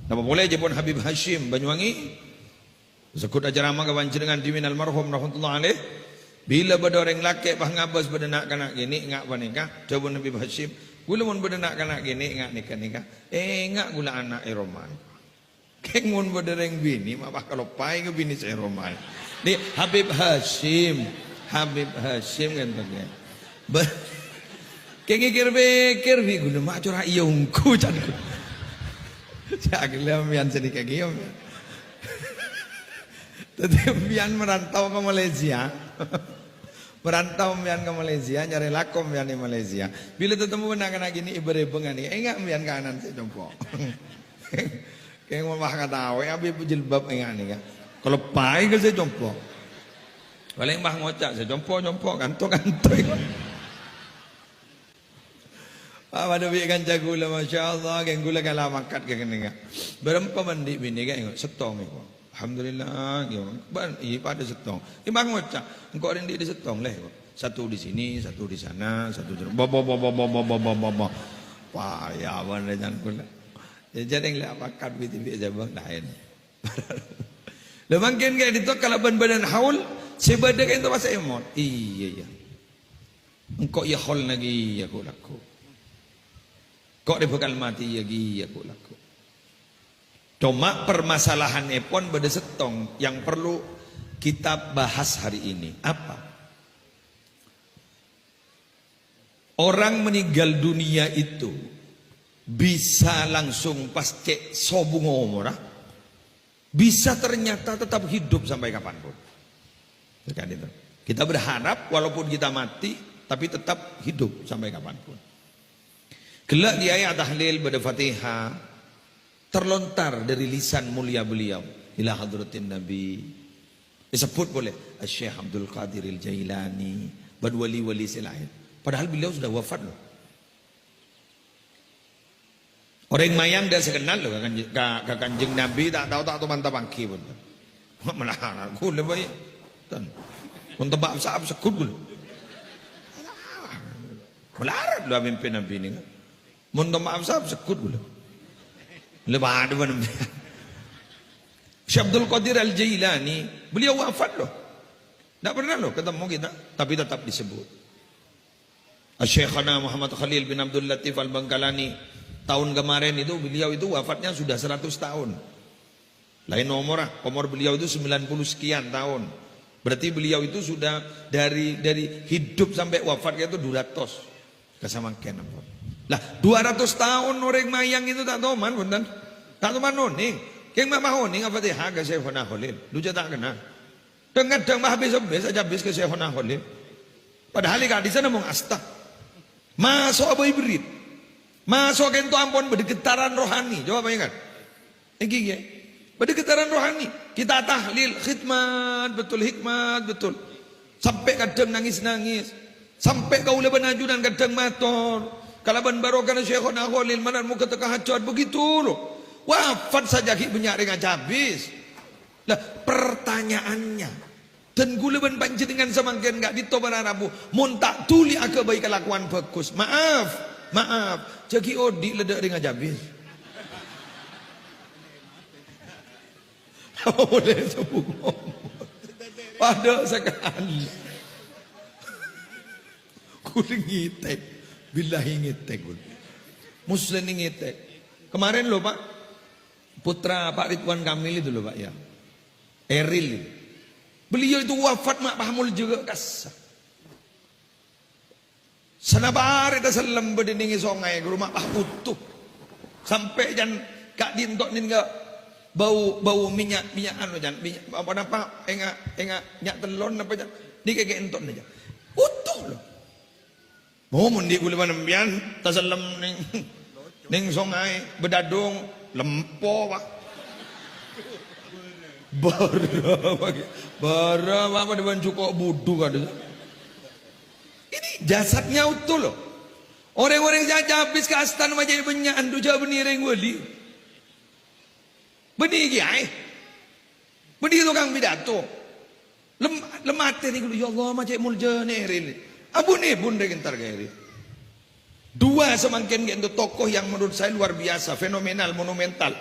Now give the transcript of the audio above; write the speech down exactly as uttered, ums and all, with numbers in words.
Napa polè jâ' pon Habib Hasyim Banyuwangi? Segghut acarama ka panjhennengngan dhibi'na almarhum rahmatullah alaih. Bilâ bâdâ orèng lakè' pas ngabâs bâdâ na'-kana' kènè', nga' panèka, jâ' pon Habib Hasyim, "Ghulâ mon bâdâ na'-kana' kènè', nga' nèka-nèka, enga' ghulâ ana' è roma." Kèng mon bâdâ rèng binè', ma' pas kaloppaè ka binè' sè è roma. Nè, Habib Hasyim. Habib Hasyim kan tengè. Ba-, kèng èkèr-pèkèr, bi' ghulâ ma' cora' iyâ ongghu, can ghulâ. Ca'na ghellâ' sampèyan sè nèka kèya. Dhâddhi sampèyan merantau ka Malaysia. Merantau sampèyan ka Malaysia, nyarè lako sampèyan è Malaysia. Bilâ tatemmo bân na'-kana' kènè' èbâ-rèbângan, enga' sampèyan kanan sè compo'. Kèng mon pas katawè, abâ' jilbab enga' nèka. Kaloppaè ka sè compo'. Palèng pas ngoca', "Sè compo', compo', kanto, kanto." Apa dâ' bi' kanca ghulâ, masyaallah, kèng ghulâ kala mangkat ka kennengnga. Bârâmpa bân dhi' binè kèya, settong, èko. Alhamdulillah, ghi, bân, iyâ, padâ settong. È, pas ngoca', "Engko' rèng dhi' dhi' settong, lè," èko. Satu di sini, satu di sana, satu di, bo, bo, bo. Paya bân rècan ghulâ. Yâ, jhâreng lè apakat bi-, bi' jabang laèn. Lha mangkèn ka'dinto kalabân bâdân haul, sè bâdâ ka'dinto pas èmot. Iyâ, iyâ. Engko' iyâ haul naghi iyâ ghu-lagghu. Engko' rè bhâkal matè iyâ ghi iyâ ghu-lagghu. Coma permasalahanèpon bâdâ settong yang perlu kita bahas hari ini. Apa? Orang meninggal dunia itu bisa langsung pas cè' sobung omorra, bisa ternyata tetap hidup sampai kapanpun. Kan itu. Kita berharap walaupun kita mati, tapi tetap hidup sampai kapanpun. Ghellâ' ghi' ayat tahlil bâdâ Fatihah terlontar dari lisan mulia beliau. Ila hadratin Nabi. Èsebbhut polè, Syekh Abdul Qadiril Jailani, bân wali-wali sè laèn. Padahal beliau sudah wafat, loh. Orèng mayang dâ' sè kennal, loh, ka Kanj-, ka, ka Kanjeng Nabi, ta' tao, ta' tao mantap angghi pon. Malarat, ghulâ bhâi. Tan. Mon tempa' sa'ap segghut ghulâ. Malarat, loh, mimpin Nabi nèka. Mon tempa' sa'ap segghut ghulâ. Lha padâ bân Syekh Abdul Qadir Al-Jailani, beliau wafat, loh. Ndak pernah, loh, ketemu kita, tapi tetap disebut. Asy-Syaikhana Muhammad Khalil bin Abdul Latif Al-Bangkalani, tahun kemarin itu beliau itu wafatnya sudah seratus tahun. Laèn omorra, omor beliau itu sembilan puluh sekian tahun. Berarti beliau itu sudah dari, dari hidup sampai wafat itu dua ratus. Kasamangkèn ampon. Lah, dua ratus taon orèng mayang itu ta' toman, bhunten? Ta' toman onèng. Kèng ma' onèng Al-Fatihah ka Syaikhona Khalil. Dhu jhâ' ta' kenna. Dhâng-kadhâng ma' habis-habis, ajâ habis ka Syaikhona Khalil. Padahal è ka'dissa' namong asta. Maso' abâ' ibrit. Maso' kènto ampon bâdâ getaran rohani. Coba bayangkan. Èngghi, ghi. Bâdâ getaran rohani. Kita tahlil, khidmat, betul khidmat, betul. Sampè' kadhâng nangès-nangès. Sampè' kaulâ bân ajunan kadhâng mator. Kalabân barokana Syaikhona Khalil, manar moghâ teka hajat, begitu, loh. Wafat sajâ ghi' bânnya' rèng ajâ habis. Lah, pertanyaannya, dân kaulâ bân panjhennengngan samangkèn ka'dinto para rabu, mon ta' dhuli aghâbây kalakowan bhâghus, maaf, maaf, jhâ' ghi' odi' la dâ' rèng ajâ habis. Apa polè sabungo? Padâ sakalè. Kaulâ ngètèk. Billahi ngètèk, kaulâ. Muslim ngètèk. Kemarin, loh, Pak, putra Pak Ridwan Kamil itu, loh, Pak, ya. Eril itu. Beliau itu wafat ma' pas moljâ ka kassa'. Sanapa arè tasellem bâdâ nèng è songay, ghuru ma' pas utuh. Sampè' jân ka'dinto nèng bâu, bâu mènnya', mènnya' anu, jân, mènnya', apa, napa, enga', enga' mènnya' tellon napa, jân. Nèka kènto nèka. Utuh, loh. Mo, mon dhi' kaulâ panambiyan tasellem nèng, nèng songay, bâdâ dong, lempo, Pak. Bârâ, Pak. Bârâ, Pak, padâ bân jhuko' budhu kadhâng. Ini jasadnya utuh, loh. Orèng-orèng sè ajâ habis ka astana ma' cè' bânnya'an, dhu jhâ' bânnè rèng wali. Bânnè kèyaè. Bânnè tokang pidato. Lem-, lem atè nèko, "Ya Allah, ma' cè' moljâna Eril." Abun-èbun rèng entar ka Eril. Dua samangkèn ka'dinto tokoh yang menurut saya luar biasa, fenomenal, monumental.